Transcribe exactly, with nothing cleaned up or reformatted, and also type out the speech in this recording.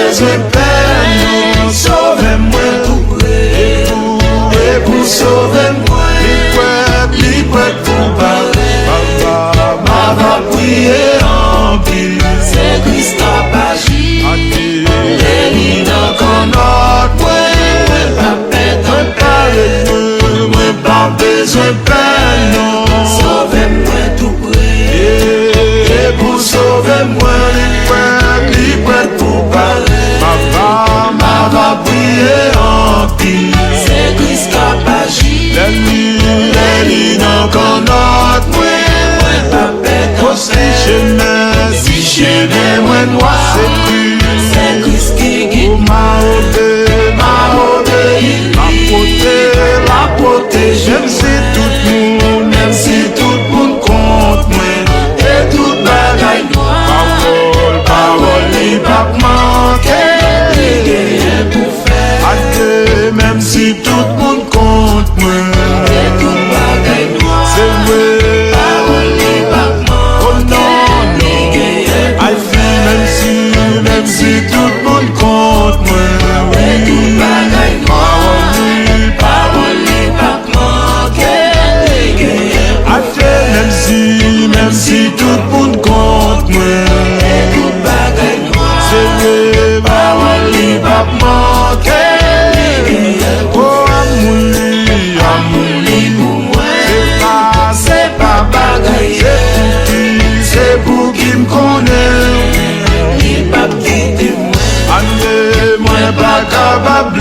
Bezwen pè non, sove mwen tou pre. E pou, e pou sove mwen, li prèt, li prèt pou pale. Papa, m ava priye anpil. Se Kris k ap aji. Lè li nan kannòt mwen, mwen p ap pèt anpè. Mwen p ap bezwen pè non. Sove mwen tou pre. E pou sove mwen, li prèt, li prèt pou pale. Papa, m ava priye anpil. Se Kris k ap aji. Lè li, lè li nan kannòt mwen, mwen p ap pèt anpè. Si chemen, si chemen mwen nwa, se Kris, se Kris ki gid mwen. Mawote, mawote, l ap pote, l ap pwoteje. Menm si tout moun, menm si tout moun kont mwen, e tout bagay nwa. Pawòl, pawòl li p ap manke. Li genyen pou fè. Adye, menm si tout moun kont mwen. E tout bagay nwa. Se vre. Pawòl li p ap manke. Oh non, non. Li genyen pou fè. Alfi, menm si, menm si tout moun kont mwen. E tout bagay nwa. Pawòl li, pawòl li p ap manke. Li genyen pou fè. Adye, menm si, menm si tout moun kont mwen. E tout bagay nwa. Se vre, pawòl li p ap manke. Oh, amour li, amour li pou mwen. Se pa, se pa bagay. Se pou ki, se pou ki m konnen. Li p ap kite mwen. Adye, mwen pa kapab